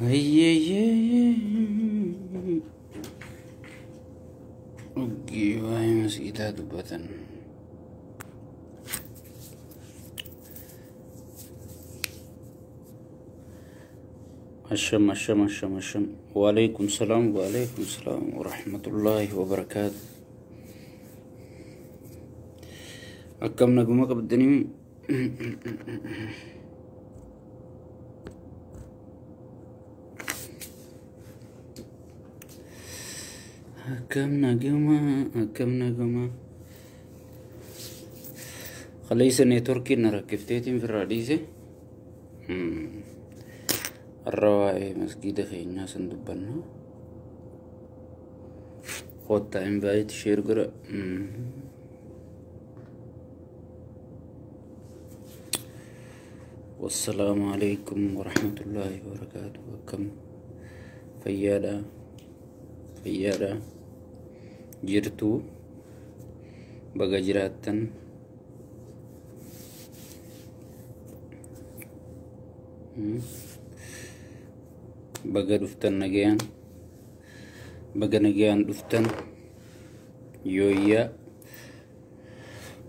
Ayyeeyyee. Oggii waa'ee masgiidaa dubbatan. Asham asham asham asham. Waalaikum salaam waalaikum salaam warahmatullaahi wabarakaatu. Akkam naguma qabdanii? Akkam naguma, akkam naguma. Kaleessa neetworkiin na rakkifteetiin firraa dhiise. Har'a waa'ee masgiida keenyaa san dubbanna. Kottaa invite share godha. Wassalaamu alaikum warahmatullaahi wabarakaatu. Akkam fayyaadha, fayyaadha jirtu, baga jiraattan. Baga dhuftan nagayaan, baga nagayaan dhuftan. Yooyyaa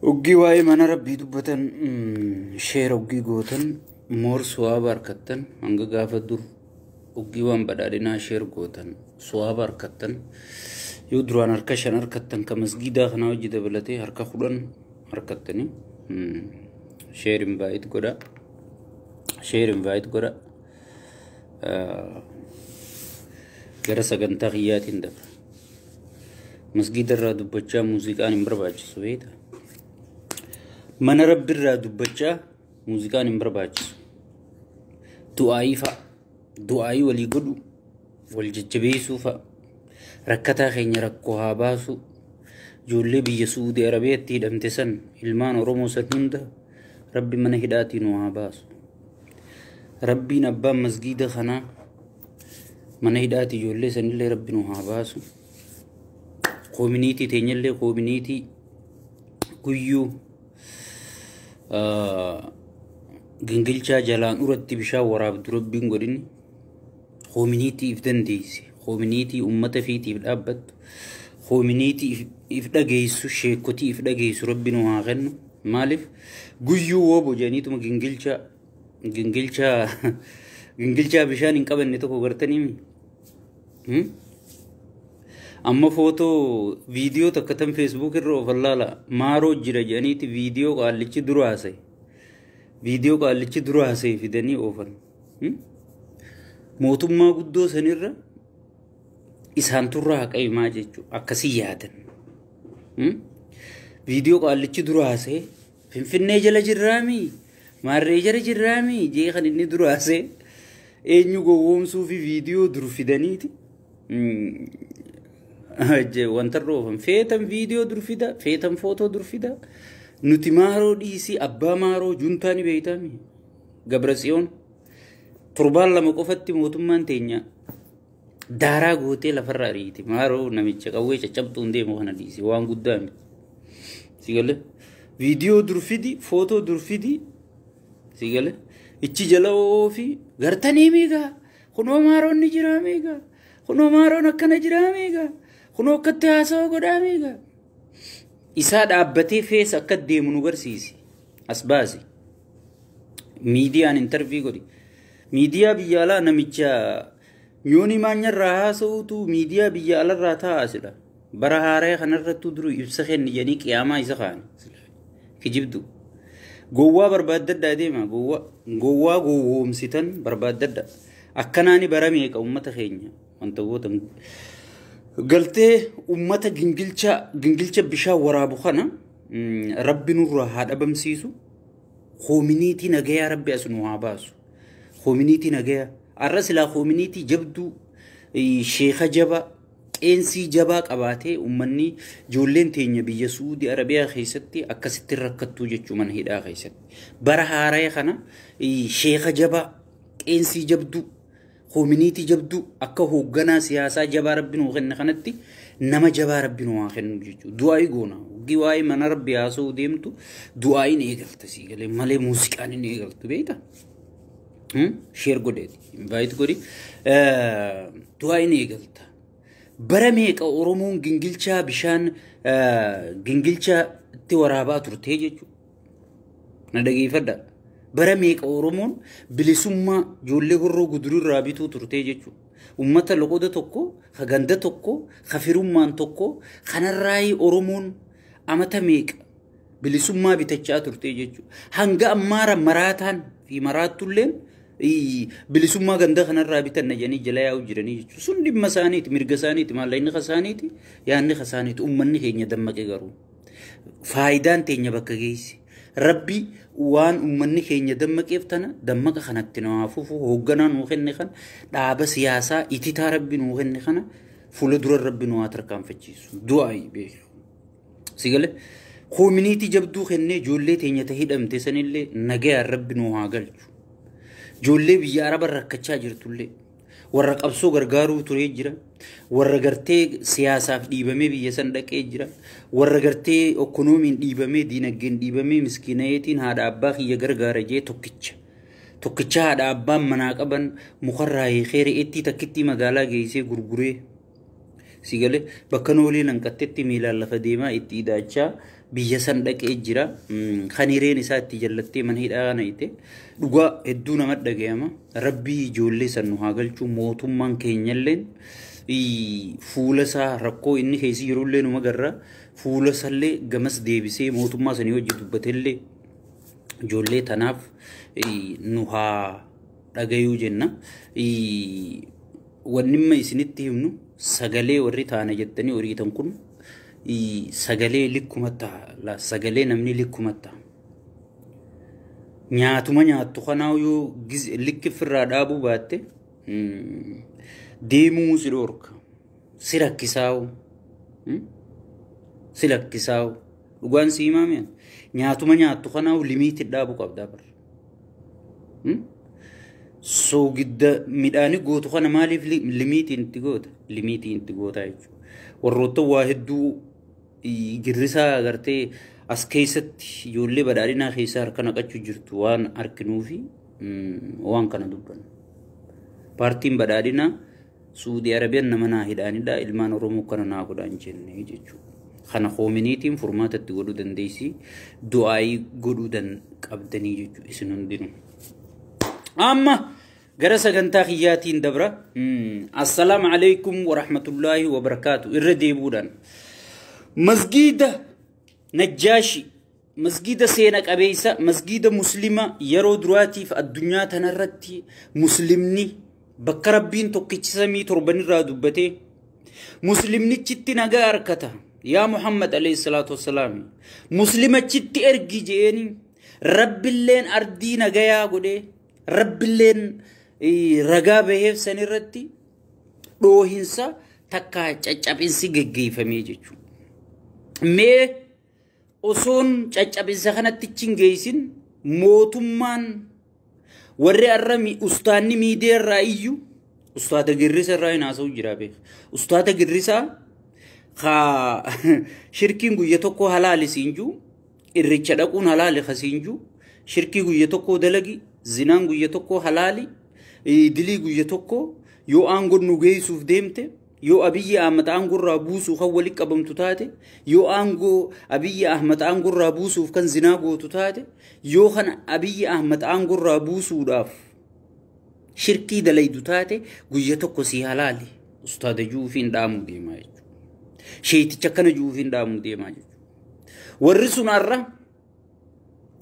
oggii waa'ee mana rabbii dubbatan share oggii gootan moor suwaaba harkattan. Hanga gaafa dur oggii waan badhaadhinaa share gootan suwaaba harkattan. Yoo duraan harka 5 harkattan, ka masgiidaa kanaa hojii dabalatee harka 10 harkattanii. Share invite godha, share invite godha. Gara sagantaa kiyyaatiin dabra. Masgiida irraa dubbachaa muuziqaan hin barbaachisu, beektaa? Mana rabbi irraa dubbachaa muuziqaan hin barbaachisu. Du'aayii fa'a, du'aayii walii godhu, wal jajjabeessuu fa'a, rakkataa keenya rakkoo haa baasu, ijoollee biyya Suudii Arabiyaatti hidhamte san, ilmaan Oromoo san hunda rabbi mana hidhaatii nu haa baasu. Rabbiin abbaan masgiida kanaa mana hidhaatii ijoollee sanillee rabbi nu haa baasu. Koominiitii teenyallee koominiitii guyyuu gingilchaa jalaan uratti bishaan waraabdu rabbiin godhini. Koominiitii if dandeessi, koominiitii ummata fiitiif dhaabbattu, koominiitii if dhageessu, sheekotii if dhageessu rabbi nu haa kennu. Maaliif guyyuu woobo jedhaniituma gingilchaa gingilchaa gingilchaa bishaan hin qabanne tokko gartaniimi? Amma footoo viidiyoo takka tan feesbuuk irra of laala, maaroo jira jedhaniiti viidiyoo qaallichi dura haasa'e. Viidiyoo qaallichi dura haasa'e fidanii oofan. Mootummaa guddoo sanirra isaan turraa haqa himaa jechuudha. Akkasii yaadan. Viidiyoo qaallichi dura haasa'e, Finfinnee jala jirraami, maarree jala jirraami jee kan inni dura haasa'e eenyu gowwoomsuu fi viidiyoo dur fidaniiti. Wanta irra oofan feetan viidiyoo dur fida, feetan footoo dur fida. Nuti maaroo dhiisii, abbaa maaroo juntaa ni beeytaami. Gabratsiyoon torbaan 2 qofatti mootummaan teenya daaraa gootee lafarra ariiti. Maaroo namicha qawwee caccabtuun deemu kana dhiisi, waan guddaa miti. Sigalee viidiyoo dur fidi, footoo dur fidi, sigalee ichi jala oofi gartanii miigaa, kunoo maaroon ni jiraa miigaa, kunoo maaroon akkana jiraa miigaa, kunoo akkatti haasawaa godhaa miigaa. Isaa dhaabbatee feesa akka deemu nu garsiisi. As baasi. Miidiyaan interview godhi. Miidiyaa biyya alaa namicha nyoonii maanyarraa haasa'uutu miidiyaa biyya alarraa taa'aa sila. Bara haaraa kanarrattuu duru ibsa kenni jedhanii qiyaamaa isa kaa'an. Kijibdu. Gowwaa barbaaddadhaa deema. Gowwaa gowwaa gowwoomsitan barbaaddadha. Akkanaani bara meeqa uummata keenya wanta gootan. Galtee uummata gingilcha gingilcha bishaan waraabu kana rabbi nurraa haa dhabamsiisu. Koominiitii nagayaa rabbi as nu haa baasu. Koominiitii nagayaa. Har'a silaa koominiitii jabduu, sheeka jabaa, qeensii jabaa qabaatee uummanni ijoolleen teenya biyya Suudii Arabiyaa keessatti akkasitti rakkattuu jechuu mana hidhaa keessatti. Bara haaraa kana sheeka jabaa, qeensii jabduu, koominiitii jabduu akka hoogganaa siyaasaa jabaa rabbi nuu kenne kanatti nama jabaa rabbi nuu haa kennu jechuudha. Du'aayii goona. Oggii waa'ee mana rabbi haasa'uu deemtu du'aayiin eegalta sii galee malee muuziqaan hin eegaltu, beektaa? Share godheeti. Invite godhi. Du'aa inni eegalta. Bara meeqa Oromoon gingilchaa bishaan gingilchaa itti waraabaa turtee jechuudha. Na dhageeffadha. Bara meeqa Oromoon bilisummaa ijoollee Horroo Guduruu irraa bituu turtee jechuudha. Uummata loqoda tokko, ka ganda tokko, ka firummaan tokko, kanarraa Oromoon amata meeqa bilisummaa bitachaa turtee jechuudha. Hanga ammaara maraataan fi maraattulleen bilisummaa ganda kanarraa bitanna jedhanii jala yaa'u jiranii jechuudha. Sun dhimma isaaniiti, mirga isaaniiti, maallaqni isaaniiti, yaadni isaaniiti. Uummanni keenya dammaqe garuu. Faayidaan teenya bakka geessi. Rabbi waan uummanni keenya dammaqeef tana dammaqa kanatti nu haa fufu, hoogganaa nuu kenne kana, dhaaba siyaasaa ititaa Rabbi nuu kenne kana fuula dura Rabbi nu haa tarkaanfachiisu. Du'aa beeku. Sigale koominiitii jabduu kennee ijoollee teenya ta hidhamte sanillee nagayaan Rabbi nu haa galchu. Ijoollee biyya Araba rakkachaa jirtullee warra qabsoo gargaaruu turee jira, warra gartee siyaasaaf dhiibamee biyya san dhaqee jira, warra gartee ekonomiin dhiibamee diinagdeen dhiibamee miskiinayeetiin haadha abbaa kiyya gargaara jee tokkicha. Tokkicha haadha abbaan manaa qaban mukarraa hiikee re'eettii takkittii magaalaa geessee gurguree. Sigale bakka nooliin hanqattetti miilaan lafa deemaa itti idaachaa biyya san dhaqee jira. Kan hireen isaa itti jallattee mana hidhaa kana hiite. Dhugaa hedduu nama dhagayama. Rabbii ijoollee san nu haa galchu. Mootummaan keenyalleen fuula isaa rakkoo inni keessi jirullee numa garra. Fuula isallee gamas deebisee mootummaa sanii hojii dubbatellee ijoollee tanaaf nu haa dhagayuu jenna. Wanni amma isinitti himnu sagalee warri taana jettanii horiitan kun sagalee likkumatti sagalee namni likkumatti nyaatuma nyaattu kanaa yoo likki ofirraa dhaabuu baatte deemuu si dhorka, si rakkisaa'u, si lakkisaa'u. Dhugaan si himaa nyaatuma nyaattu kanaa limiitti dhaabuu qabdaa bara. Soogidda midhaanii gootu kana maaliif limiitiin itti goota? Limiitiin itti goota jechuudha. Warroota waa hedduu girrisaa agartee as keessatti ijoollee badhaadhinaa keessaa harka naqachuu jirtu waan arginuu fi waan kana dubbannu. Paartiin badhaadhinaa Suudii Arabiyaan nama naa hidhaanidha, ilmaan Oromoo kana naa godhaan jenne jechuudha. Kana koominiitiin furmaata itti godhuu dandeessi, du'aayii godhuu qabdanii jechuudha isin hundinuu. Amma gara sagantaa kiyyaatiin dabra. Assalaamu alaikum wa rahmatullaahi wa barakaatu. Irra deebuudhaan. Masgiida Najjaashi, masgiida seena qabeessa, masgiida muslima yeroo duraatiif addunyaa tanarratti muslimni bakka Rabbiin tokkichi samii torbanirraa dubbatee muslimnichitti nagaa harkata. Yaa Muhammad alayhi salaatu wassalaam muslimachitti ergi je'eeni Rabbilleen ardii nagayaa godhee Rabbilleen ragaa baheef sanirratti dhoohinsa takka caccabinsi geggeeffamee jechuudha. Mee osoon caccabinsa kanatti hin geessin mootummaan warri har'a ustaanni miidiyaa irraa iyyuu ustaata Girrisa irraa hin haasa'u jira beeka. Ustaata Girrisaa ka shirkiin guyya tokko halaali siin jiru, irricha dhaquun halaali kasiin jiru, shirkii guyya tokko dalagi, zinaan guyya tokko halaali, dilii guyya tokko yoo aangoon nu geessuuf deemte, yoo Abiyyi Ahmad aangoo irraa buusuuf kan walitti qabamtu taate, yoo aangoo Abiyyi Ahmad aangoo irraa buusuuf kan zinaa gootu taate, yoo kan Abiyyi Ahmad aangoo irraa buusuudhaaf shirkii dalaydu taate guyya tokko si halaali. Ustaada juufiin dhaamuu deemaa jechuudha. Sheeticha akkana juufiin dhaamuu deemaa jechuudha. Warri sun har'a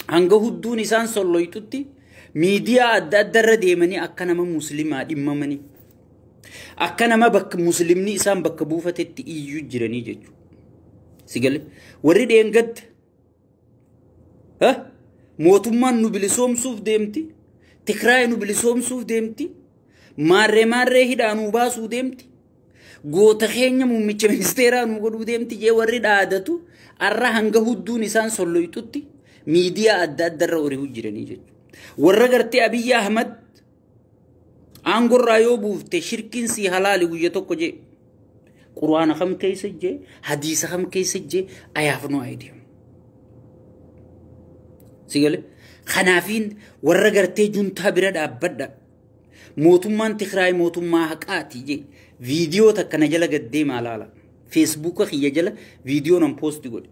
hanga hudduun isaan solloytutti miidiyaa adda adda irra deemanii akka nama muslimaa dhimmamanii akka nama bakka muslimni isaan bakka buufatetti iyyuu jiranii jechuudha. Sigale warri dheengadde mootummaan nu bilisoomsuuf deemti, Tigraay nu bilisoomsuuf deemti, maarree maarree hidhaa nu baasuu deemti, goota keenya muummicha ministeeraa nu godhuu deemti jee warri dhaadatu har'a hanga hudduun isaan solloytutti miidiyaa adda adda irra hori'uu jiranii jechuudha. Warra gartee Abiyyi Ahmad aangorraa yoo buufte shirkiin si halaali guyya tokko jee, Quraana kam keessa jee, hadiisa kam keessa jee, I have no idea. Sigale kanaafiin warra gartee juntaa bira dhaabbadha. Mootummaan Tigraay mootummaa haqaati jee viidiyoo takka na jala gaddeemaa laala. Feesbuuka kiyya jala viidiyoo nan poosti godhe.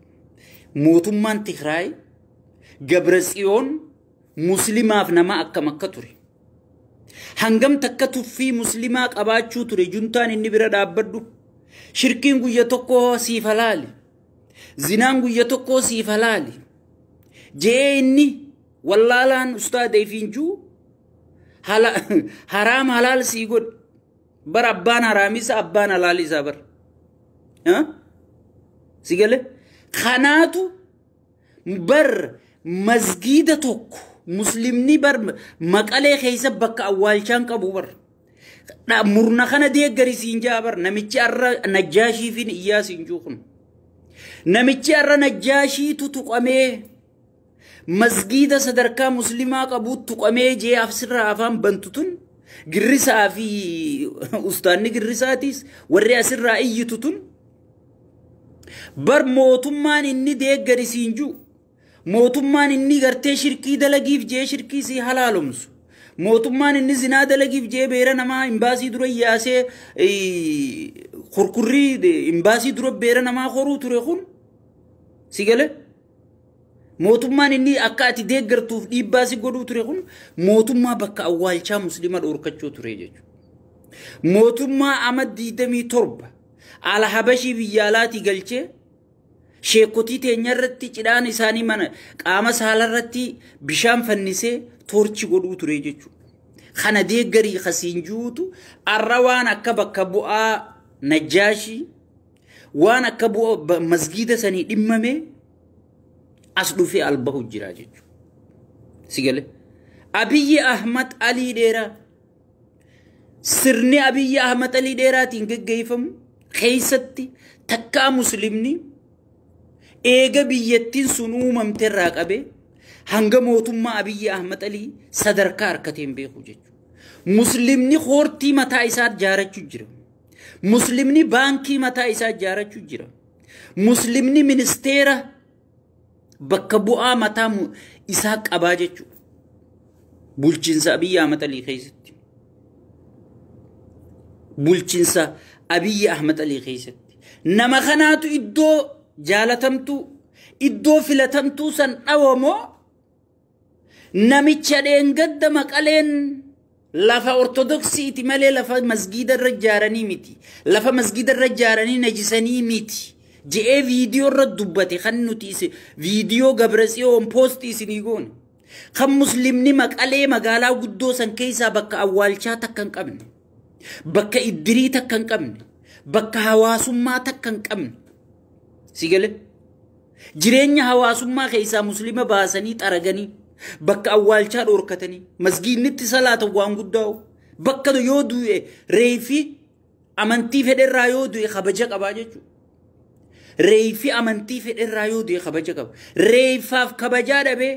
Mootummaan Tigraay Gabratsiyoon muslimaaf nama akkam akka ture. Hangam takka tuffii muslimaa qabaachuu ture juntaan inni bira dhaabbadhu. Shirkiin guyya tokko siif halaali. Zinaan guyya tokko siif halaali. Jee inni wallaalaan ustaadee fiinjuu haraam halaal sii godhe. Bar abbaan haraamisa abbaan halaal isaa bar. Si gale? Kanaatu bar masgiida tokko muslimni bar maqalee keessa bakka awwaalchaan qabu bar. Murna kana deeggarisiin jaa bar namichi arra Najjaashii fi Iyyaasiin juu kun. Namichi arra Najjaashiitu tuqamee masgiida sadarkaa muslimaa qabu tuqamee jee asirraa afaan bantu tun girrisaa fi ustaanni girrisaatis warri asirraa iyyitu tun bar mootummaan inni deeggarisiin juu mootummaan inni gartee shirkii dalagiif jee shirkii si halaalomsu mootummaan inni zinaa dalagiif jee beera namaa imbaasii dura yaasee kurkurrii imbaasii dura beera namaa horuu ture kun si gale mootummaan inni akka ati deeggartuuf dhiibbaa si godhuu ture kun mootummaa bakka awwaalchaa muslima dhorkachuu ture jechuudha. Mootummaa ama 27 ala habashii biyya alaatii galchee sheekotii teenya irratti cidhaan isaanii mana qaama saalarratti bishaan fannisee toorchi godhuu ture jechuudha. Kana deeggarii kasiin juutu arra waan akka bakka bu'aa Najjaashii waan akka bu'aa masgiida sanii dhimmame as dhufee albahu jira jechuudha. Si gale? Abiyyi Ahmad Alii Dheeraa sirni Abiyyi Ahmad Alii Dheeraatiin geggeeffamu keessatti takkaa muslimni eega biyyattiin sun uumamte irraa qabee hanga mootummaa Abiyyi Ahmad Alii sadarkaa harkateen beeku jechuudha. Muslimni hortii mataa isaa ijaarachuu jira. Muslimni baankii mataa isaa ijaarachuu jira. Muslimni ministeera bakka bu'aa mataa isaa qabaa jechuudha. Bulchiinsa Abiyyi Ahmad Alii keessatti. Bulchiinsa Abiyyi Ahmad Alii keessatti. Nama kanaatu iddoo jaalatamtuu iddoo filatamtuu san dhawamoo namicha dheengadda maqaleen lafa ortodoksiiti malee lafa masgiida irra ijaaranii miti. Lafa masgiida irra ijaaranii najisanii miti. Je'ee viidiyoo irra dubbate kan nuti viidiyoo Gabratsiyoon poostii isinii goone. Kan muslimni maqalee magaalaa guddoo san keessaa bakka awwaalchaa takka hin qabne. Bakka iddirii takka hin qabne. Bakka hawaasummaa takka hin qabne. Si gale? Jireenya hawaasummaa keessaa muslima baasanii xaraganii bakka awwaalchaa dhorkatanii masgiidnitti salaata waan guddaa bakka yoo du'e reefi amantii fedherraa yoo du'e kabaja qabaa jechuudha. Reefi amantii fedherraa yoo du'e kabaja qaba. Reefaaf kabajaa dhabee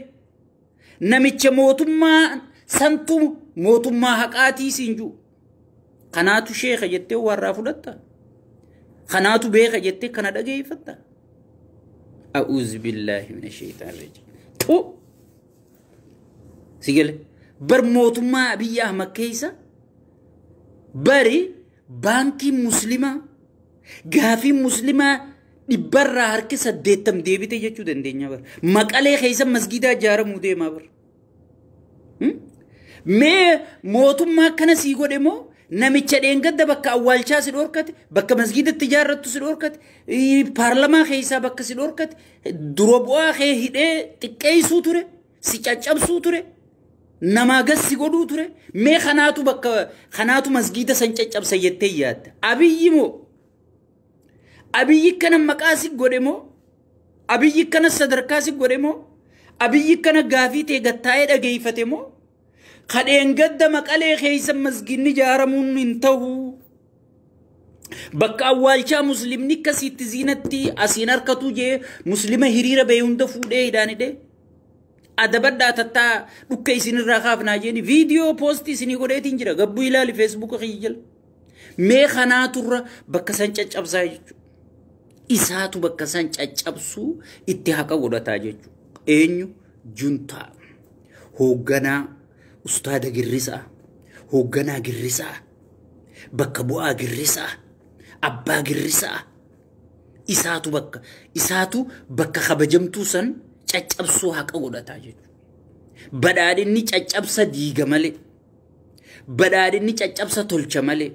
namicha mootummaa santu mootummaa haqaatii siin jiru. Kanaatu sheeka jettee warraa fudhatta. Kanaatu beeka jettee kana dhageeffatta. A'uuzu billaahi mina shaytaan rajiim. Tu si gale bar mootummaa Abiyyi Ahmad keessa bari baankii muslimaa gaafii muslimaa dhibbarraa harki 80 deebite jechuu dandeenya bar. Maqalee keessa masgiidaa ijaaramuu deemaa bar. Mee mootummaa akkana sii godhe moo namicha dheengadda bakka awwaalchaa si dhorkate, bakka masgiidatti ijaarrattu si dhorkate, paarlamaa keessaa bakka si dhorkate, dura bu'aa kee hidhee xiqqeessuu ture, si caccabsuu ture, namaa gas si godhuu ture. Mee kanaatu bakka kanaatu masgiida san caccabsa jettee yaadda. Abiyyi moo? Abiyyi kana maqaa si godhe moo? Abiyyi kana sadarkaa si godhe moo? Abiyyi kana gaafii ta'e gattaa'ee dhageeffate moo? Kadheengadda maqalee keessa masgiidni ijaaramuun hin ta'u. Bakka awwaalchaa muslimni akkasitti ziinatti asiin harkatu jee muslima hiriira ba'e hunda fuudhee hidhaan hidhee. Adabadhaa tattaa dhukka isinirraa kaafnaa jeeni viidiyoo poostii isinii godheetiin jira gabbuu ilaali feesbuuka kiyya jala. Mee kanaaturra bakka san caccabsaa jechuudha. Isaatu bakka san caccabsuu itti haqa godhataa jechuudha. Eenyu juntaa, hoogganaa ustaada girrisaa, hoogganaa girrisaa, bakka bu'aa girrisaa, abbaa girrisaa, isaatu bakka kabajamtuu san caccabsuu haqa godhataa jechuudha. Badhaadhinni caccabsa diiga malee, badhaadhinni caccabsa tolcha malee,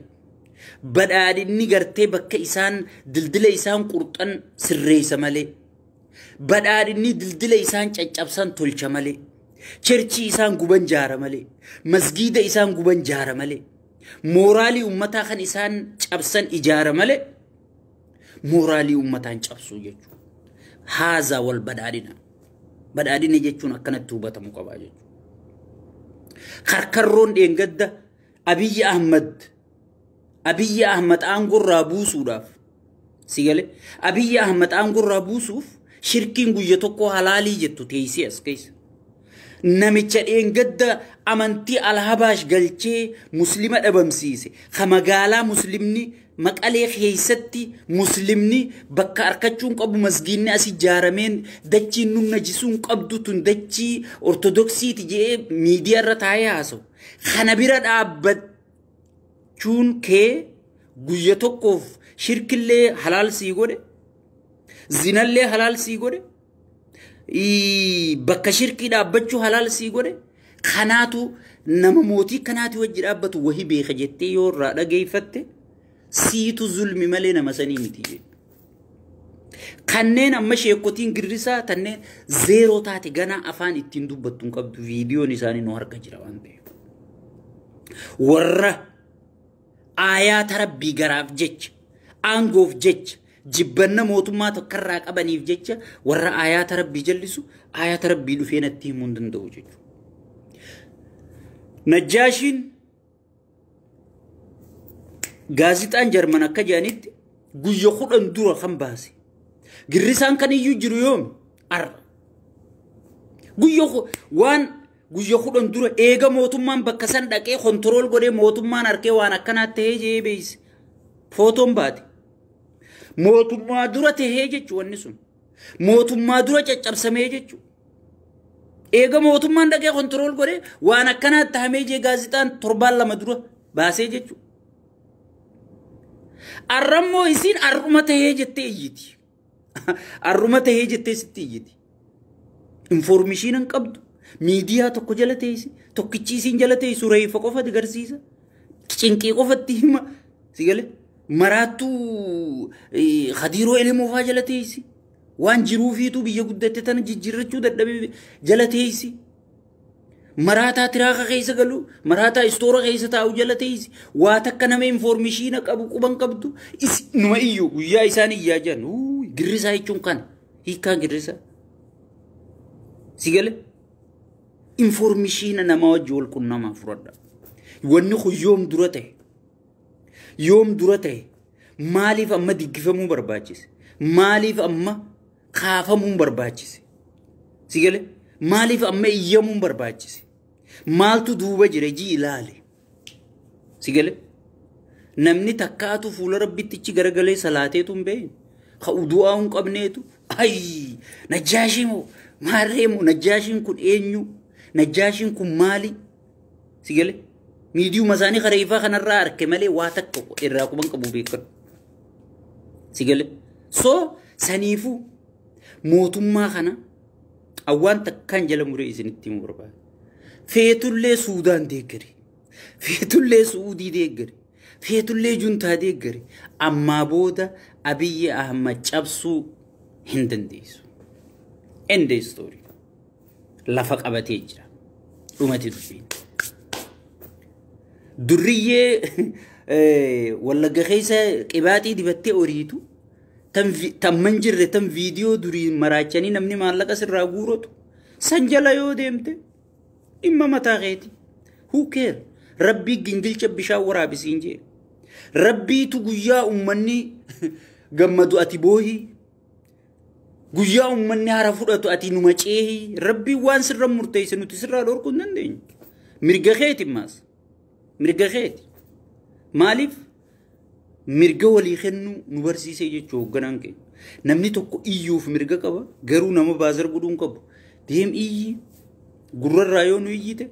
badhaadhinni gartee bakka isaan dildila isaan qurxan sirreessa malee, badhaadhinni dildila isaan caccabsan tolcha malee, cherchii isaan guban jaara malee, masgiida isaan guban jaara malee, mooraalii ummataa kan isaan cabsan ijaara malee, mooraalii ummataan cabsuu jechuudha. Haazaa wal badhaadhina. Badhaadhina jechuun akkanatti hubatamuu qabaa jechuudha. Karkarroon dheengadda Abiyyi Ahmad aangorraa buusuudhaaf si galee Abiyyi Ahmad aangorraa buusuuf shirkiin guyya tokko halaalii jettu teessee as keessa. Namicha dheengadda amantii Alhabaash galchee muslima dhabamsiise. Ka magaalaa muslimni Maqalee keessatti muslimni bakka argachuun qabu masgiinni as ijaarameen dachiin nun najisuun qabdu tun dachii ortodoksiiti jedhee miidiyaa irra taa'ee haasa'u. Kana bira dhaabbachuun kee guyya tokkoof shirkillee halaal sii godhe, zinallee halaal sii godhe, bakka shirkii dhaabbachuu halaal sii godhe. Kanaatu nama mootii kanaati wajji dhaabbatu wahi beeka jettee yoo irraa dhageeffatte siitu zulmi malee nama sanii miti jechuudha. Kanneen amma sheekotiin girrisaa tanneen zeeroo taate ganaa afaan ittiin dubbattu hin qabdu viidiyoon isaanii nu harka jira waan ta'eef. Warra aayaata rabbii garaaf jecha, aangoof jecha, jibbanna mootummaa tokkorraa qabaniif jecha warra aayaata rabbii jallisu aayaata rabbii dhufee natti himuu hin danda'u jechuudha. Najjaashiin gaazixaan Jarman akka jedhanitti guyya 10 dura kan baase. Girrisaan kan iyyuu jiru yoomi? Arra. Guyya 10 dura eega mootummaan bakka san dhaqee kontirool godhee mootummaan harkee waan akkanaa tahee jee beeyse. Footoon baate. Mootummaa dura tahee jechuu wanni sun. Mootummaa dura caccabsamee jechuu. Eega mootummaan dhaqee kontirool godhee waan akkanaa tahamee jee gaazixaan torbaan 2 dura baasee jechuu. Arrammoo isiin arruma tahee jettee iyyiti. Arruma tahee jettee sitti iyyiti. Informeeshinii hin qabdu. Miidiyaa tokko jala teessi, tokkichi isiin jala teessu reeffa qofatti agarsiisa. Cinqii qofatti hima. Si galee maraattuu Khadiiroo Elemoo fa'aa jala teessi. Waan jiruufiitu biyya guddatte tana jijjiirrachuu dadhabee jala teessi. Maraataa tiraaka keessa galu, maraataa istoora keessa taa'u jala teessi. Waa takka nama informeeshinii qabu quban qabdu numa iyyuu guyyaa isaan iyyaa jiran. Girrisaa jechuun kana. Hiikkaan girrisaa. Si galee informeeshinii nama wajji wal qunnamaa fudhadha. Wanni kun yoom dura ta'e? Yoom dura ta'e? Maaliif amma diggifamuu barbaachise? Maaliif amma kaafamuun barbaachise? Si galee maaliif amma iyyamuun barbaachise? Maaltu duuba jira ji ilaale. Si galee namni takkaatu fuula rabbittichi garagalee salaateetu hin beekne. Ka udu'aa hin qabneetu. Ayii Najjaashii moo maarree moo Najjaashiin kun eenyu? Najjaashiin kun maali? Si galee miidiyuma isaanii kareeffaa kanarraa arke malee waa takka irraa quban qabu beekan. Si galee so saniifuu mootummaa kana awwaan takkaan jala muree isinitti himuu barbaada. Feetullee Suudaan deeggari. Feetullee Suudii deeggari. Feetullee Juntaa deeggari. Ammaa booda Abiyyi Ahmad cabsuu hin dandeessu. End story. Lafa qabatee jira. Dhumati dubbiin. Durriyyee Wallagga keessa qibaaxii dibattee horiitu tan jirre tan viidiyoo durii maraachanii namni maallaqa sirraa guuratu san jala yoo deemte dhimma mataa keeti. Who care? Rabbii gingilcha bishaan waraabisiin jee. Rabbiitu guyyaa uummanni gammadu ati boohii. Guyyaa uummanni hara fudhatu ati numa ceehii. Rabbiin waan sirra murteesse nuti sirraa dhorkuu hin dandeenyu. Mirga keeti maas. Mirga keeti. Maaliif? Mirga walii kennuu nu barsiisee jechuu hoogganaan keenya. Namni tokko iyyuuf mirga qaba garuu nama baazar godhuu hin qabu. Deem iyyi gurrarraa yoo nu iyyite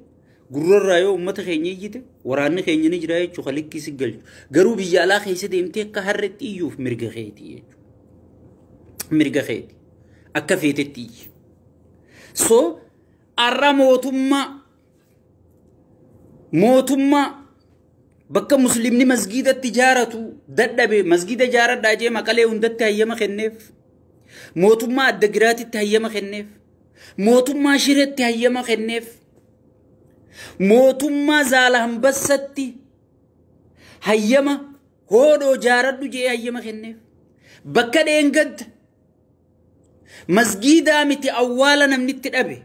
gurrarraa yoo uummata keenya iyyite waraanni keenya ni jira jechuudha likkii si galchu. Garuu biyya alaa keessa deemtee akka harreetti iyyuuf mirga keeti jechuudha. Mirga keeti akka feetetti iyyi. So arra mootummaa bakka muslimni masgiidatti ijaaratu dadhabe masgiida ijaaradhaa jee maqalee hundatti hayyama kenneef. Mootummaa adda giraatitti hayyama kenneef. Mootummaa shiretti hayyama kenneef. Mootummaa zaala hambassatti hayyama hoodhoo jaaradhu jee hayyama kenneef. Bakka dheengadda masgiidaa miti awwaala namnitti dhabe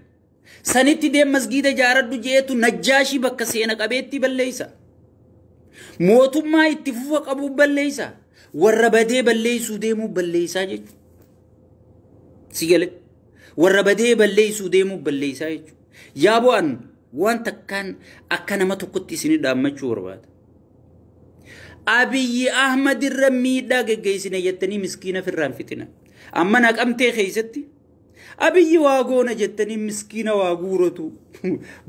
sanitti deem masgiida jaaradhu jeetu najjaashii bakka seena qabeetti balleeysa. Mootummaa itti fufa qabuu balleeysa. Warra badee balleeysuu deemuu balleeysaa jechuudha. Si gale warra badee balleeysuu deemuu balleeysaa jechuudha. Yaa bu'an waan takkaan akka nama tokkotti isin dhaammachuu barbaada. Abiyyi Ahmad irra miidhaa geggeessine jettanii miskiina firraan fitina. Amma naqamtee keessatti Abiyyi waa goona jettanii miskiina waa guuratu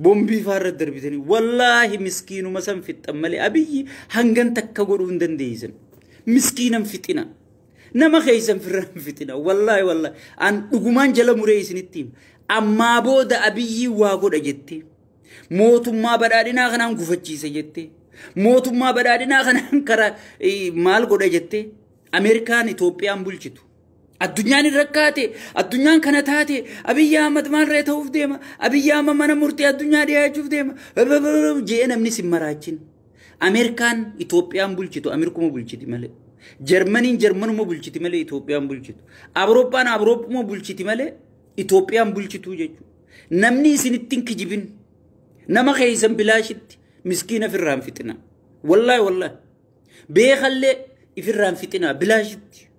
bombii faarra darbitanii wallaahi miskiinuma san fixan malee Abiyyi hangan takka godhuu hin dandeessan. Miskiinan fixina. Nama keessan firraan fitina. Wallaahi wallaahi an dhugumaan jala muree isinitti hima. Ammaa booda Abiyyi waa godha jettee mootummaa badhaadhinaa kanaan gufachiisa jettee mootummaa badhaadhinaa kanaan karaa maal godha jettee Ameerikaan Itoophiyaan bulchitu. Addunyaan hin rakkaate, addunyaan kana taate, Abiyyi Ahmad maalree ta'uuf deema, Abiyyi Ahmad mana murtii addunyaa dhiyaachuuf deema, jee namni sin maraachin. Ameerikaan Itoophiyaan bulchitu, Ameerikuma bulchiti malee. Jarmaniin Jarmanuma bulchiti malee Itoophiyaan bulchitu. Awurooppaan Awurooppuma bulchiti malee Itoophiyaan bulchitu jechuudha. Namni isinitti hin kijibin. Nama keessan bilaashitti miskiina firraan fixina. Wallaahi wallaahi. Beekallee ifirraan fixina bilaashitti.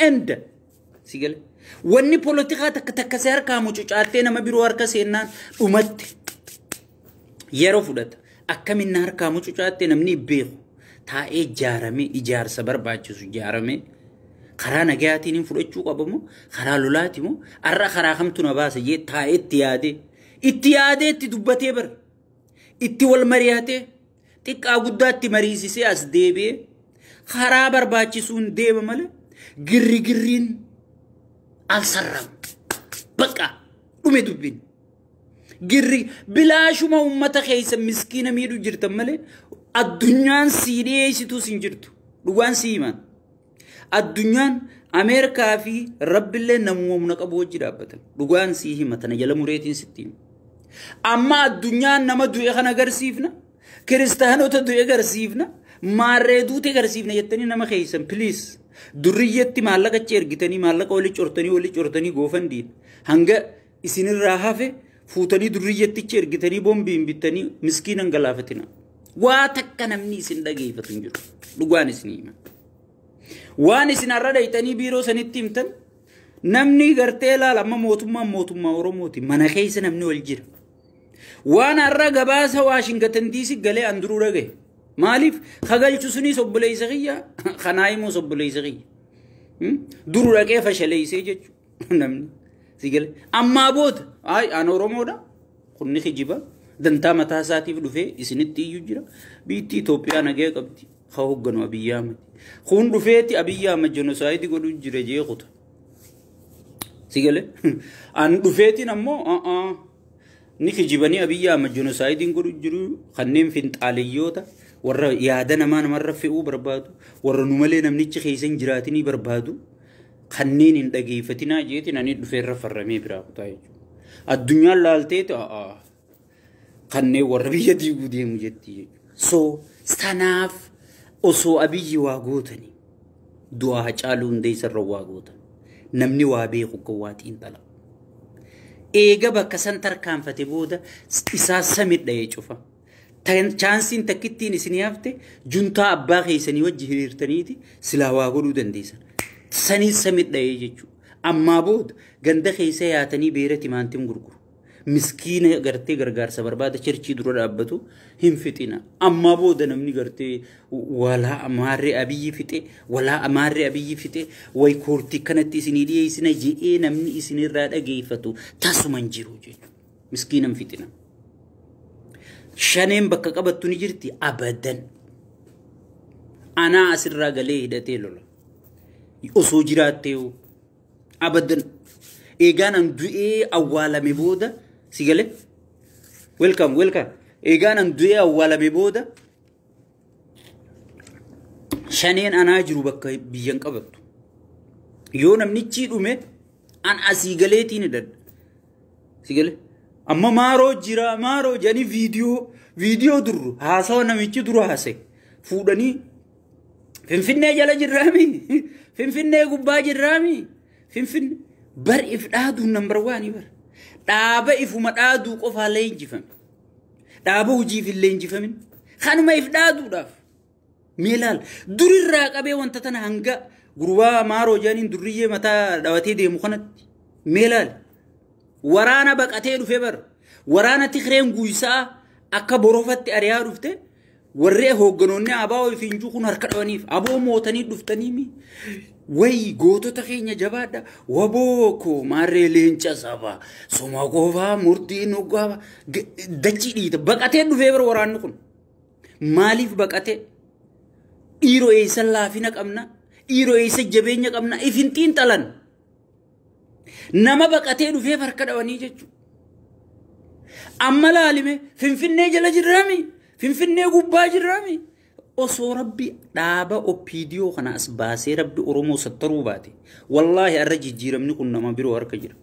Enda si gale. Wanni poolitikaa takka takka si harkaa mucucaattee nama biroo harka seennaan dhumatte yeroo fudhata. Akkamiin harkaa mucucaattee namni beeku taa'ee ijaaramee ijaarsa barbaachisu ijaaramee karaa nagayaatiin hin fudhachuu qabamu karaa lolaati moo har'a karaa kamtu na baasa jee taa'ee itti yaadee itti dubbatee bara itti wal mari'atee xiqqaa guddaatti mariisisee as deebi'ee karaa barbaachisuun deema malee. Girri girriin alsarram bakka dhume dubbin girri bilaashuma uummata keessa miskiina miidhuu jirtan malee addunyaan sii dhiyeessitus hin jirtu. Dhugaan sii himan addunyaan Ameerikaa fi Rabbillee namuma humna qabu wajji dhaabbatan. Dhugaan sii hima tana jala mureetiin sitti hima. Amma addunyaan nama du'e kana agarsiifna, kiristaanota du'e agarsiifna, maarree duute agarsiifna jettanii nama keessan please. Durriyyatti maallaqa achi ergitanii maallaqa walii cortanii goofan diin hanga isinirraa hafe fuutanii durriyyattichi ergitanii boombiin bittanii miskiinan galaafatina. Waa takka namni isin dhageeffatu hin jiru. Dhugaan isin hima. Waan isin har'a dhayitanii biiroo sanitti himtan namni gartee ilaala amma mootummaan mootummaa Oromooti mana keessa namni wal jira. Waan har'a gabaasa Waashingitan DC galee an duruu dhagaye. Maaliif kagalchu sunis obboleessa kiyya kanaa immoo obboleessa kiyya. Duru dhaqee fashaleessee jechuudha namni si gale. Ammaa booda ay an Oromoodha kunni kijiba dantaa mataa isaatiif dhufee isinitti iyyuu jira. Biitti Itoophiyaa nagaya qabdi haa hoogganu Abiyyi Ahmad. Kun dhufeeti Abiyyi Ahmad jenosaayidii godhuu jira jee kuta. Si gale an dhufeetiin ammoo ni kijibanii Abiyyi Ahmad jenoosaayidii godhuu jiru kanneen finxaaliyyoota warra yaada namaa namarra fe'uu barbaadu warra nu malee namnichi keessa hin jiraatinii barbaadu kanneen hin dhageeffatinaa jeetiin ani dhufeerra farramee biraa kutaa jechuudha. Addunyaan laalteeti kanneen warra biyya diiguu deemu jetti jechuudha. So sanaaf osoo Abiyyi waa gootanii du'aa Hacaaluu Hundeessarra waa gootan namni waa beeku kan waa xiinxala. Eega bakka san tarkaanfate booda isaa samidha cufa. Chaansiin takkittiin isinii hafte juntaa abbaa keessanii wajji hiriirtaniiti silaa waa godhuu dandeessan. Sanii samidha jechuudha. Ammaa booda ganda keessa yaatanii beera timaantiin gurguru. Miskiina gartee gargaarsa barbaada churchii dura dhaabbatu hin fixina. Amma booda namni gartee walaa amaarree Abiyyi fixe, walaa amaarree Abiyyi fixe, way koortii kanatti isinii dhiyeessina je'ee namni isinirraa dhageeffatu tasuma hin jiru jechuudha. Miskiina hin fixina. Shaneen bakka qabattu ni jirti abadan. Anaa asirraa galee hidhatee lola. Osoo jiraattee abadan. Eegaan an du'ee awwaalame booda si galee? Welcome, welcome. Eegaan an du'ee awwaalame booda shaneen anaa jiru bakka biyyan qabattu. Yoo namnichi dhume an asii galeetiin hidhadha. Si galee? Amma maaroo jira maaroo jedhanii viidiyoo durru haasawa namichi dura haase fuudhanii Finfinnee jala jirraami, Finfinnee gubbaa jirraami, Finfinnee bar if dhaaduun number one bar. Dhaaba ifuma dhaaduu qofaa leenjifame. Dhaaba hojiif hin leenjifamin. Kanuma if dhaaduudhaaf. Mee ilaal durirraa qabee wanta tana hanga gurbaa maaroo jedhaniin durriyyee mataa dhawatee deemu kanatti. Mee ilaal waraana baqatee dhufe bar. Waraana Tigreen guuyisaa akka borofatti ari'aa dhufte warri hoogganoonni ABO fiinjuu kun harka dhawaniif aboo mootanii dhuftanii mi. Way gootota keenya jabaadha. Waboo koo maarree leenca saba. Soma qofaa murtii nu qaba. Dachii dhiita. Baqatee dhufee bara waraanni kun. Maaliif baqatee? Dhiiroo eessa laafina qabna? Dhiiroo eessa jabeenya qabna? Ifin xiinxalan. Nama baqatee dhufee harka dhawanii jechuudha. Amma laalime Finfinnee jala jirraami? Finfinnee gubbaa jirraami? Osoo rabbi dhaaba OPDO kana as baasee rabbi Oromoo sattaruu baate wallaahi arra jijjiiramni kun nama biroo harka jira.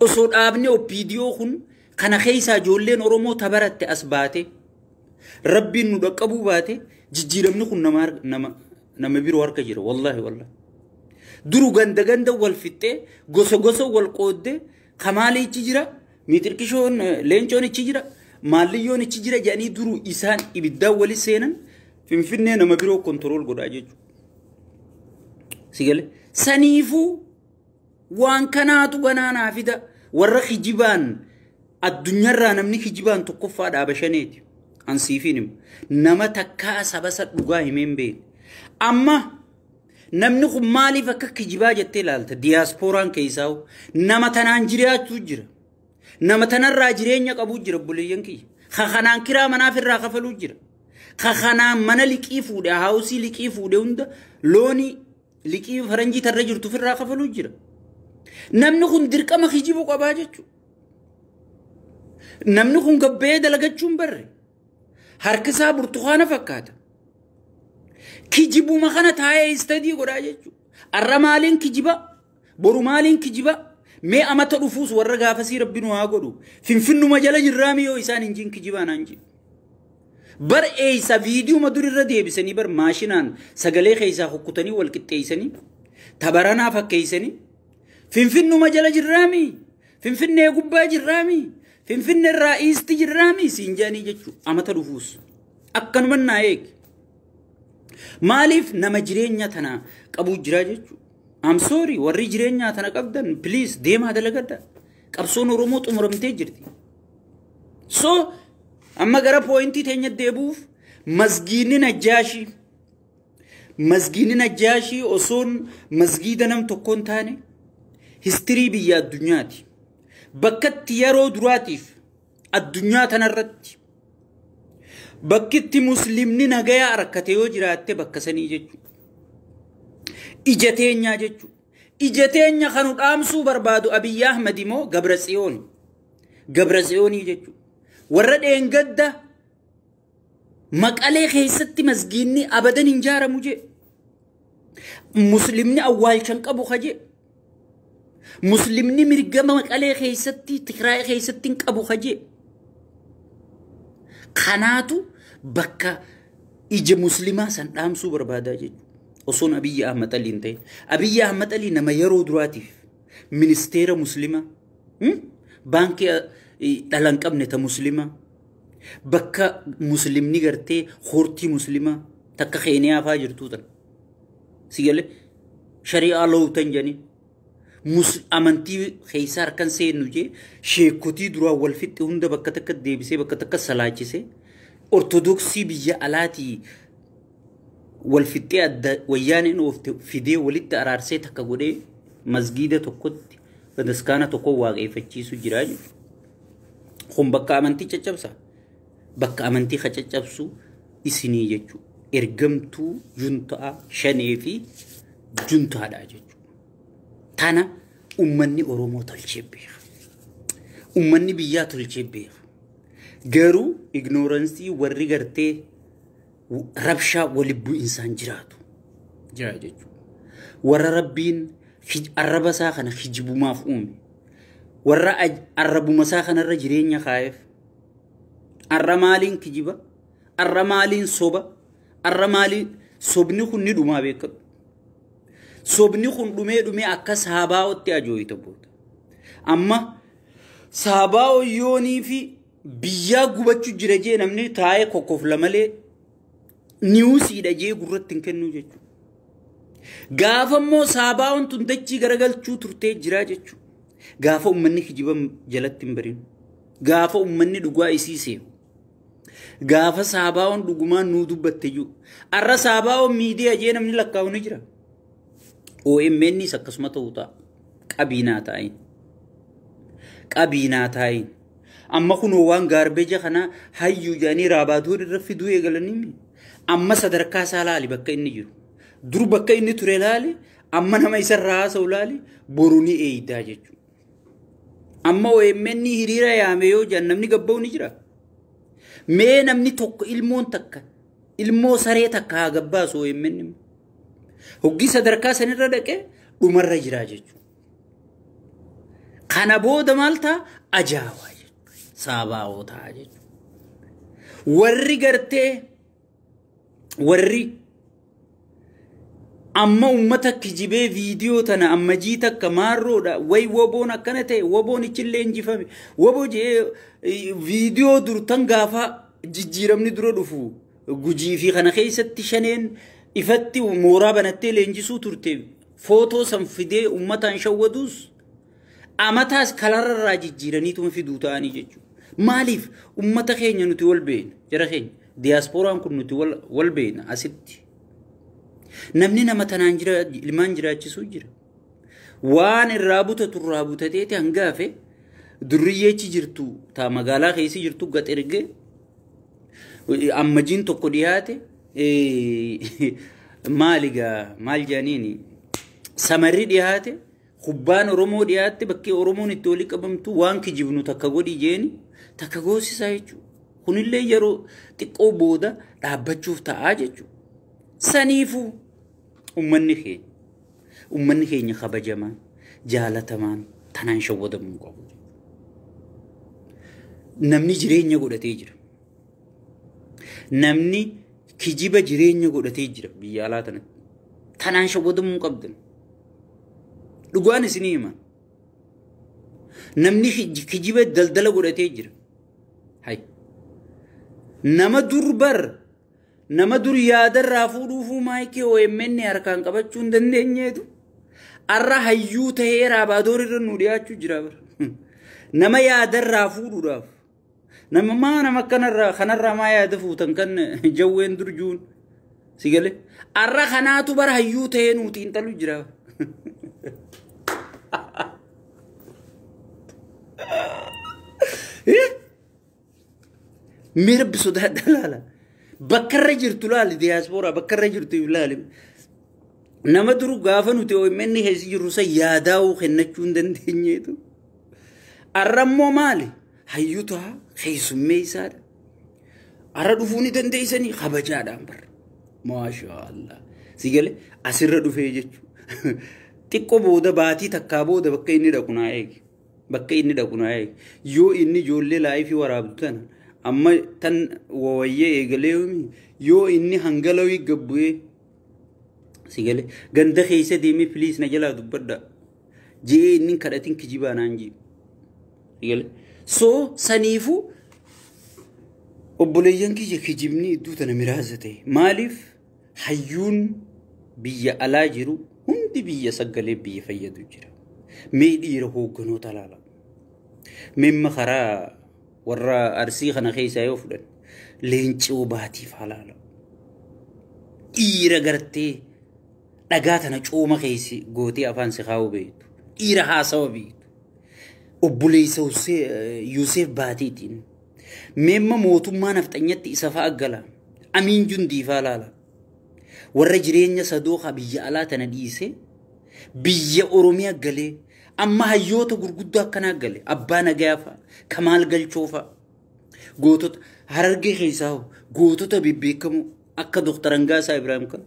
Osoo dhaabni OPDO kun kana keessaa ijoolleen Oromoo tabaratte as baate rabbiin nu dhaqqabuu baate jijjiiramni kun nama biroo harka jira wallaahi wallaahi. Duru ganda ganda wal fixxee gosa gosa wal qooddee Kamaalee ichi jira, Miixirqishoon Leencoon ichi jira, Maaliyyoon ichi jira jedhanii duruu isaan ibiddaan wali seenan Finfinnee nama biroo control godhaa jechuudha. Si galee saniifuu waan kanaatu ganaa naa fida warra kijibaan addunyaarraa namni kijibaan tokkoffaa dhaaba shaneeti. Ansiifiin hima. Nama takkaa saba isa dhugaa himee hin beekne. Amma namni kun maaliif akka kijibaa jettee ilaalta? Diyaaspooraan keessaa nama tanaan jiraachuu jira. Nama tanarraa jireenya qabuu jira obboleeyyan kiyya. Kanaan kiraa manaaf irraa kafaluu jira. Kanaan mana liqii fuudhe, haawusii liqii fuudhe hunda loonii liqii faranjii tarra jirtu ofirraa kafaluu jira. Namni kun dirqama kijibuu qabaa jechuudha. Namni kun gabbee dalagachuun barre. Harki isaa burtukaana fakkaata. Kijibuma kana taa'ee istadii godhaa jechuudha. Arra maaliin kijiba? Boru maaliin kijiba? Mee amata dhufuus warra gaafasii rabbi nu haa godhu. Finfinnuma jala jirraami yoo isaan hin jiin kijibaa naan jiru. Bar eessa viidiyoo durirra deebisanii bar maashinaan sagalee keessaa hukkutanii wal qixxeessanii tabaranaa fakkeessanii Finfinnuma jala jirraami. Finfinnee gubbaa jirraami. Finfinnee irraa iisti jirraami siin jedhanii jechuudha. Amata dhufuus. Akkanuma naa eegi. Maaliif nama jireenya tana qabuu jira jechuudha. I'm sorry warri jireenya tana qabdan please deemaa dalagadha. Qabsoon Oromoo xumuramtee jirti. So amma gara pointii teenya deebuuf masgiinni Najjaashii osoon masgiida nam tokkoon taane histirii biyya addunyaati. Bakkatti yeroo duraatiif addunyaa tanarratti bakkitti muslimni nagayaa rakkate yoo jiraatte bakka sanii jechuudha. Ija teenyaa jechuudha. Ija teenya kan dhaamsuu barbaadu Abiyyi Ahmad immoo Gabratsiyoon. Gabratsiyoonii jechuudha. Warra dheengadda Maqalee keessatti masgiinni abadan hin jaaramu jee. Muslimni awwaalchan qabu kajee. Muslimni mirga Maqalee keessatti Tigraay keessatti hin qabu kajee. Kanaatu bakka ija muslimaa san dhaamsuu barbaadaa jechuudha. Osoon Abiyyi Ahmad Alii hin ta'in. Abiyyi Ahmad Alii nama yeroo duraatiif ministeera muslimaa baankii dhala hin qabne ta muslimaa bakka muslimni gartee hortii muslimaa takka Keeniyaa fa'aa jirtuu tan. Si galee shari'aa loowtan jedhanii. Amantii keessaa harkan seennu jee sheekotii duraa wal fixxe hunda bakka takka deebisee bakka takka salaachisee ortodoksii biyya alaatii wal fixxee adda wayyaaneen oofte fidee walitti araarsee takka godhee masgiida tokkotti bataskaana tokko waaqeffachiisu jira jechuudha. Kun bakka amantii caccabsa. Bakka amantii caccabsu isinii jechuudha. Ergamtuu juntaa shanee fi juntaadha jechuudha. Tana ummanni Oromoo tolchee beeka. Ummanni biyyaa tolchee beeka. Garuu ignooraansii warri gartee rabshaa walitti bu'insaan jiraatu jira jechuudha. Warra Rabbiin arraba isaa kana hijibumaaf uume. Warra arrabuma isaa kanarra jireenya kaa'eef. Arra maaliin kijiba? Arra maaliin soba? Arra maaliin sobni kun ni dhumaa beekatu. Sobni kun dhumee dhumee akka saabaa'ootti ajooyita booda. Amma saabaa'oo yoonii fi biyyaa gubachuu jira jee namni taa'ee kokkofla malee niwusiidha jee gurratti hin kennu jechuudha. Gaafa immoo saabaa'oon tun dachii garagalchuu turtee jira jechuudha. Gaafa uummanni kijiba jalatti hin barin. Gaafa uummanni dhugaa isii seehu. Gaafa saabaa'oon dhugumaan nuu dubbatte iyyuu. Arra saabaa'oon miidiyaa jee namni lakkaa'u ni jira. OMNs akkasuma ta'uu ta'a. Qabiinaa taa'in. Qabiinaa taa'in. Amma kunoo waan gaarbeeja kana hayyuu jedhanii raabaatoon irra fiduu eegalanii amma sadarkaa isaa laali bakka inni jiru. Dur bakka inni ture laali amma nama isarraa haasa'u laali boru ni eeydaa jechuudha. Amma OMN hiriira yaame yoo jedhan namni gabba'u ni jira. Mee namni tokko ilmoon takka ilmoo saree takka haa gabbaasu OMN. Hoggii sadarkaa sanirra dhaqee dhumarra jira jechuudha. Kana booda maal ta'a? Ajaa'ibaa jechuudha. Saabaa'oo ta'a jechuudha. Warri gartee warri amma uummata kijibee viidiyoo tana amma jii takka maarroodha way woboon akkana ta'e woboon ichillee injifame woboo jee viidiyoo dur tan gaafa jijjiiramni dura dhufu gujii fi kana keessatti shaneen ifatti mooraa banattee leenjisuu turte footoo san fidee uummataan shawwaduus amataas kalararraa jijjiiraniituma fiduu ta'anii jechuudha. Maaliif uummata keenya nuti wal beekna jara keenya diyaaspooraan kun nuti wal beekna asitti. Namni nama tanaan jira ilmaan jiraachisuu jira. Waan irraa butatu irraa butateeti hangaafe durriyyeechi jirtu taa magaalaa keessa jirtu gad ergee ammajiin tokko dhiyaate maaligaa maal jedhaniini samarri dhiyaate kubbaan Oromoo dhiyaatte bakkee Oromoon itti walii qabamtu waan kijibnu takka godhi jeeni takka goosisaa jechuudha. Kunillee yeroo xiqqoo booda dhaabbachuuf ta'aa jechuudha. Saniifuu uummanni keenya kabajamaan jaalatamaan tanaan shawwadamuu qabu. Namni jireenya godhatee jira. Namni kijiba jireenya godhatee jira biyya alaa tanatti. Tanaan shawwadamuu qabdan. Dhugaan isinii hima. Namni kijiba daldala godhatee jira. Hay. Nama dur bar nama dur yaadarraa fuudhuufuu maayikii OMN harkaan qabachuu hin dandeenyeetu arra hayyuu ta'ee raabaadoor irra nu dhiyaachuu jira bara. Nama yaadarraa fuudhuudhaaf nama maa nama kanarraa maa yaada fuutan kan jawween dur juun si galee arra kanaatu bara hayyuu ta'ee nuu xiinxalu jira. Mee rabbi sodaadhaa laala. Bakkarra jirtu laali diyaaspooraa bakkarra jirtu laali. Nama duru gaafa nuti OMN keessa jirru san yaadaa'uu kennachuu hin dandeenyeetu. Arra immoo maali? Hayyuu ta'a keessummee isaadha. Arra dhufuu ni dandeessanii kabajaadhaan barra. Maashaallah. Si galee asirra dhufee jechuudha. Xiqqoo booda baatii takkaa booda bakka inni dhaqu naa eegi. Bakka inni dhaqu naa eegi. Yoo inni ijoollee laayifii waraabdu tana amma tan wawayyee eegalee yoo inni hangalawii gabbu'ee si galee ganda keessa deemee piliis na jalaa dubbadha. Jee inni kadhatiin kijibaa naan jee. Si galee soo saniifuu obboleeyyan kiyya kijibni iddoo tana miraasa ta'e maaliif hayyuun biyya alaa jiru hundi biyya sagalee biyya fayyadu jira. Mee dhiira hoogganoota laala. Meemma karaa warra Arsii kana keessaa yoo fudhan leencoo baatiif halaala. Dhiira gartee dhagaa tana cooma keessi gootee afaan si kaa'uu beektu. Dhiira haasawa beektu. Obboleessa Yuusef Baatiitiin. Meemma mootummaa nafxanyatti isa fa'a gala. Amiin Jundii fa'a laala. Warra jireenya sadooqa biyya alaa tana dhiisee biyya Oromiyaa galee amma hayyoota gurguddoo akkanaa gale abbaa nagayaa fa'a Kamaal Galchoo fa'a gootota Harargee keessaa gootota bebbeekamoo akka Dooktar Angaasaa Ibraahim kan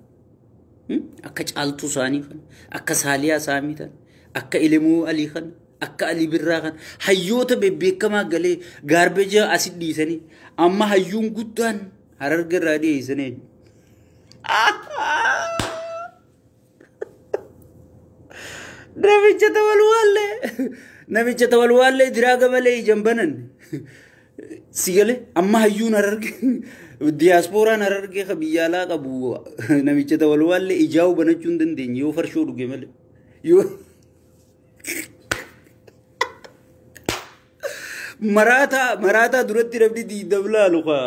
akka Caaltuu Saanii kan akka Saaliyaa Saamii kan akka Elemoo Alii kan akka Alii Birraa kan hayyoota bebbeekamaa galee gaarbeja asit dhiisanii amma hayyuun guddaan Harargee irraa dhiyeessanii. Namicha Namicha tawalwaallee diraaga malee ijaan banan. Si galee amma hayyuun Harargee diyaaspooraan Harargee ka biyya alaa qabu namicha tawalwaallee ijaa'uu banachuu hin dandeenye yoo farshoo dhuge malee. Yoo maraataa duratti namni diidam laalu ka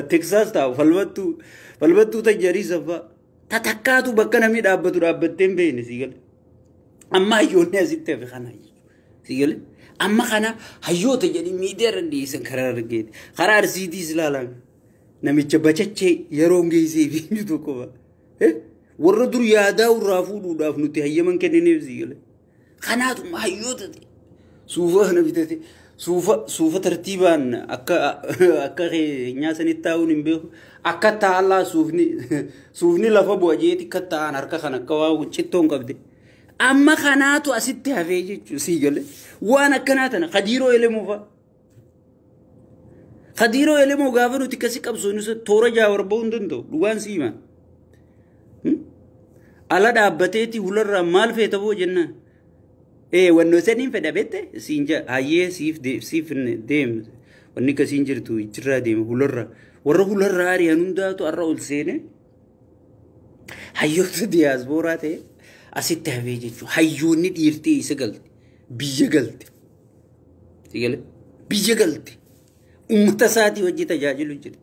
Teksaas taa'u falmattuu tajjarii saffaa tatakkaatu bakka namni dhaabbatu dhaabbattee hin beekne si galee. Amma hayyoonni asitti hafe kana si galee. Amma kana hayyoota jedhanii miidiyaa irra dhiyeessan karaa Harargeeti. Karaa Arsiitiis ilaalan namicha bachachee yeroo geessee fi tokko fa'a. Warra dur yaadaa irraa fuudhuudhaaf nuti hayyaman kennineef si galee. Kanaatuma hayyoota ta'e suufa kana bitate suufa tartiibaan akka keenyaa sanitti taa'uun hin beeku. Akka taa'allaa suufni lafa bu'a jeeti akka taa'an harka kan akka waa cittoon qabde. Amma kanaatu asitti hafee jechuun si galee waan akkanaa tana Khadiiroo Elemoo fa'a. Khadiiroo Elemoo gaafa nuti akkasii qabsoonu toora jaawar ba'uu hin danda'u dhugaan si himan. Ala dhaabbateeti hularraa maal feeta boo jennaan. Wannoo saniin fedha beekte siin jaa hayyee siif deem wanni akkasiin jirtu ijjirraa deema hularraa warra hularraa ari'an hundaatu har'a ol seene hayyoota diyaaspooraa ta'e. Asitti hafee jechuun hayyoonni dhiirtee isa galte biyya galte biyya galte uummata isaatii wajji tajaajilu jirti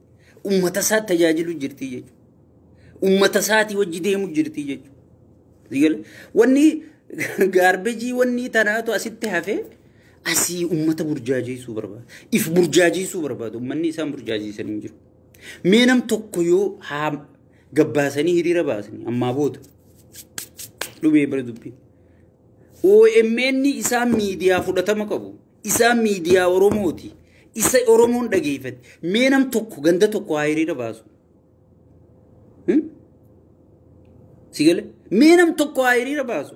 uummata isaa tajaajilu jirti jechuudha uummata isaatii wajji deemu jirti jechuudha wanni gaarbejii wanni tanaatu asitti hafee asii uummata burjaajeessuu barbaada if burjaajeessuu barbaadu uummanni isaan burjaajeessan hin jiru mee nam tokko yoo haa gabbaasanii hiriira baasanii ammaa booda. Dhumee bara dubbii. OMN isaan miidiyaa fudhatama qabu. Isaan miidiyaa Oromooti. Isa Oromoon dhageeffate. Mee nam tokko ganda tokko haa hiriira baasu. Si galee? Mee nam tokko haa hiriira baasu.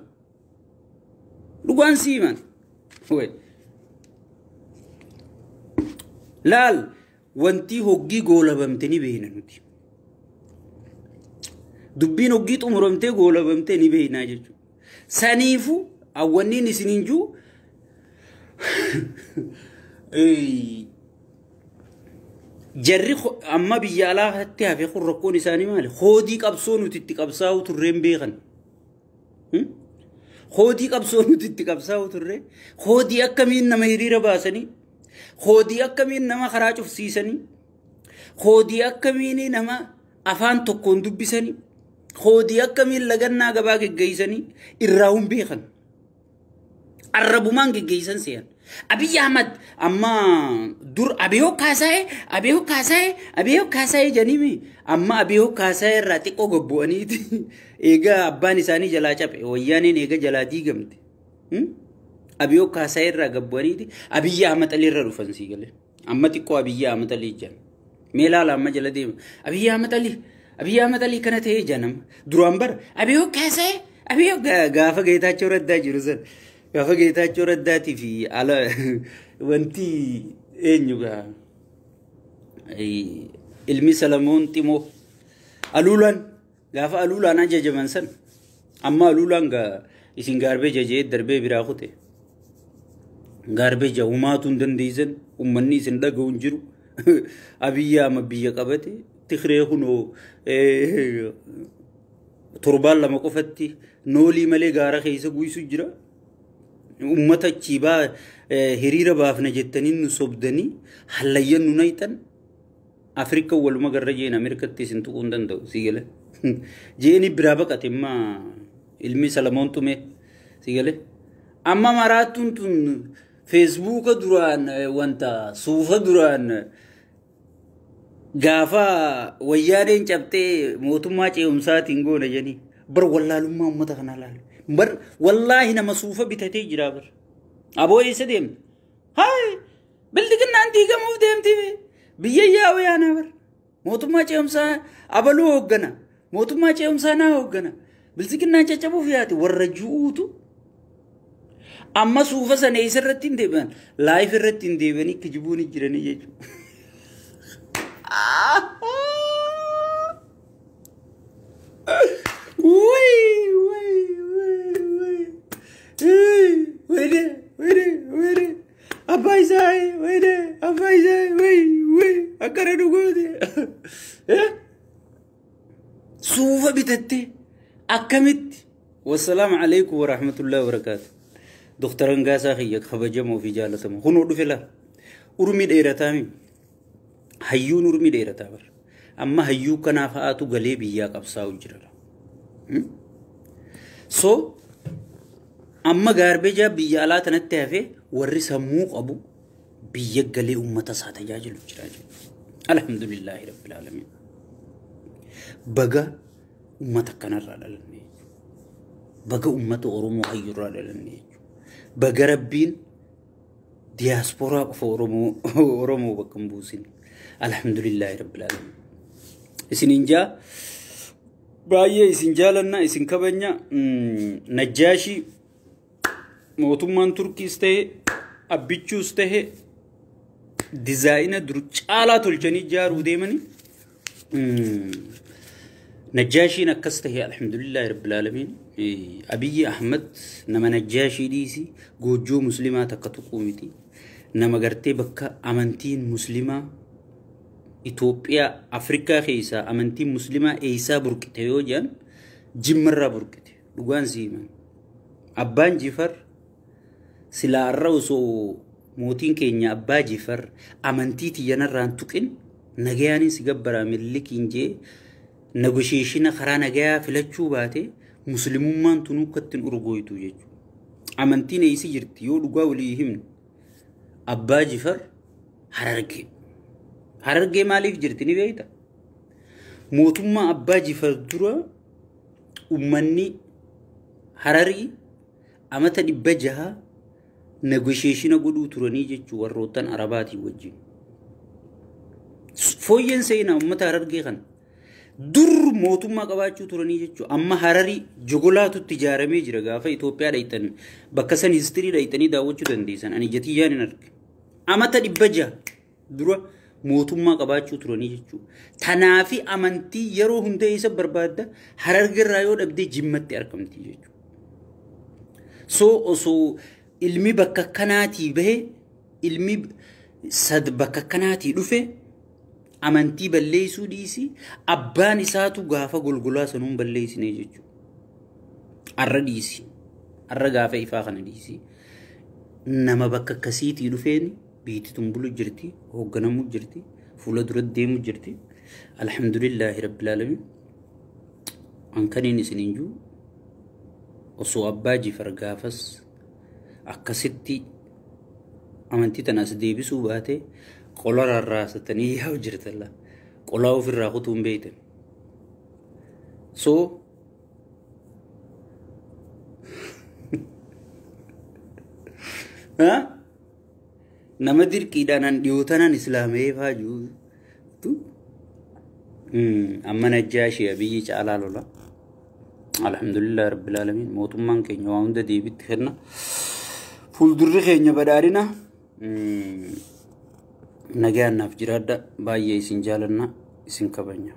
Dhugaan si himan. Laal wanti hoggii goolabamte ni beekna nuti. Dubbiin hoggii xumuramtee goolabamtee ni beeknaa jechuudha. Saniifu awwanniin isiniin jiru jarri amma biyya alaatti hafe kun rakkoon isaanii maali? Hoodii qabsoo nuti itti qabsaa'u turreen beekan. Hoodii qabsoo nuti itti qabsaa'u turre hoodii akkamiin nama hiriira baasanii hoodii akkamiin nama karaa cufsiisanii hoodii akkamiin nama afaan tokkoon dubbisanii hoodii akkamiin lagannaa gabaa geggeessanii irraa hin beekan. Arrabumaan geggeessan se'an. Abiy Ahmad amma dur Abiyoo Kaasaayee jedhanii amma Abiyoo Kaasaayee irraa xiqqoo gobbo'aniiti eegaa abbaan isaanii jalaa cabe wayyaaneen eegaa jalaa diigamte. Abiyoo Kaasaayee irraa gobbo'aniiti Abiy Ahmad Alii irra dhufan sii galee. Amma xiqqoo Abiy Ahmad Alii jedhan. Mee ilaala amma jala deema. Abiy Ahmad Alii kana ta'ee jedhama. Duraan bara Abiyoo Kaasaayee Abiyoo gaafa Geetaachoo Raddaa jiru sana. Gaafa Geetaachoo Raddaatii fi ala wanti eenyu gaa ilmi Salamoon Ximoo Aluulaan gaafa Aluulaan ajajaman san amma Aluulaan gaa isin gaarbee jajee darbee biraa kute garbee jahumaatu hin dandeessan uummanni isin dhaga'u hin jiru Abiyyi Ahmad biyya qabate Tigree kunoo torbaan lama qofatti noolii malee gaara keessa guisu jira. Uummata chiibaa hiriira baafna jettanii nu sobdanii hallayyan nu nayxan. Afrika waluma garra jeen Ameerikatti isin tuquu hin danda'u si gale. Jeeni biraa baqate imma ilmi Salamoon tume si gale. Amma maraattuun tun feesbuuka duraan wanta suufa duraan gaafa wayyaaneen cabtee mootummaa ce'umsaatiin goona jedhanii bar wallaalummaa uummata kanaa laala. Bar wallaahi nama suufa bitatee jira bar. Aboo eessa deemta? Haay bildiginnaan diigamuuf deemti biyya yaa'u yaanaa bar. Mootummaa ce'umsaa abaluu hooggana. Mootummaa ce'umsaa naa hooggana. Bildiginnaan caccabuuf yaate warra ju'uutu. Amma suufa sana eessa irratti hin deebi'an? Laayif irratti hin deebi'anii kijibuun jiranii jechuudha. Wai, wai, wai, wai. Wai, wai, wai. Abbaa isaa, wai, abbaa isaa, wai, wai. Akkana dhugooti. Suufa bitattee akkamitti? Wassalaamu alaikum warahmatullahi wabarakaatu. Doktar Hangaasaa kiyya kabajamoo fi jaalatamoo. Kunoo dhufe laa. Urmii dheerataa mi? Hayyuun urmii dheerataa bara. Amma hayyuu kanaa fa'aatu galee biyyaa qabsaa'u jira. So amma gaarbejaa biyya alaa tanatti hafee warri sammuu qabu biyya galee uummata isaa tajaajilu jira. Alhamdulillahi rabbil alamin. Baga uummata kanarraa dhalanne. Baga uummata Oromoo hayyurraa dhalanne. Baga rabbiin diyaasporaa qofa Oromoo bakka hin buusin. Alhamdulillahi rabbil alamin. Isinin jaa baay'ee isin jaalanna isin kabanya. Najjaashii mootummaan Turkiis ta'e Abbichuus ta'e dizaayina dur caalaa tolchanii ijaaruu deemanii Najjaashiin akkas ta'e alhamdulillahi rabbil alamin. Abiyyi Ahmad nama Najjaashii dhiisi goojjoo muslimaa takka tuquu miti. Nama gartee bakka amantiin muslimaa Itoophiyaa Afrikaa keessaa amantiin muslimaa eessaa burqite yoo jedhan Jimmarraa burqite dhugaan si himan. Abbaan Jifar silaa irra osoo mootiin keenya Abbaa Jifar amantii tiyyanarraan tuqin nagayaanin si gabbaraa millikiin jee nagosheeshina karaa nagayaa filachuu baate muslimummaan tunuu akkattiin urgooytu jechuudha. Amantiin eessi jirti yoo dhugaa walii himne Abbaa Jifar Harargee. Harargee maaliif jirti ni beekta? Mootummaa Abbaa Jifar dura uummanni Hararii amata 600 nagosheeshina godhuu turanii jechuu warroottan Arabaatii wajjin. Fooyyeen seenaa uummata Harargee kana. Dur mootummaa qabaachuu turanii jechuudha. Amma Hararii jogolaatutti ijaaramee jira gaafa Itoophiyaa dhayxan bakka san histirii dhayxanii daawwachuu dandeessan. Ani jatiyyaan hin arge. Amata 600 dura mootummaa qabaachuu turanii jechuudha. Tanaafi amantii yeroo hunda isa barbaadda Harargeerraa yoo dhabdee Jimmatti argamti jechuudha. So osoo ilmi bakka kanaatii bahe ilmi sad bakka kanaatii dhufe amantii balleessuu dhiisi abbaan isaatu gaafa golgolaa sanuun balleessine jechuudha. Arra dhiisi. Arra gaafa ifaa kana dhiisi. Nama bakka akkasiitii dhufeen biyyi tun bulu jirti, hoogganamuu jirti, fuula dura deemuu jirti. Alhamdulillahi rabbil alamin. Ankaniin isiniin jiru osoo Abbaa Jifar gaafas akkasitti amantii tanaas deebisuu baate qola rarraasatanii yaa'u jirtalla. Qolaa ofirraa kutuu hin beektan. So nama dirqiidhaan an dhiyootanaan islaamee faa jirutu amma Najjaashii Abiyyi caalaa lola. Alhamdulillahi rabbil alamin. Mootummaan keenya waa hunda deebitti kenna. Fuuldurri keenya badhaadhina. Nagaan naaf jiraadha. Baay'ee isin jaalanna isin kabajna.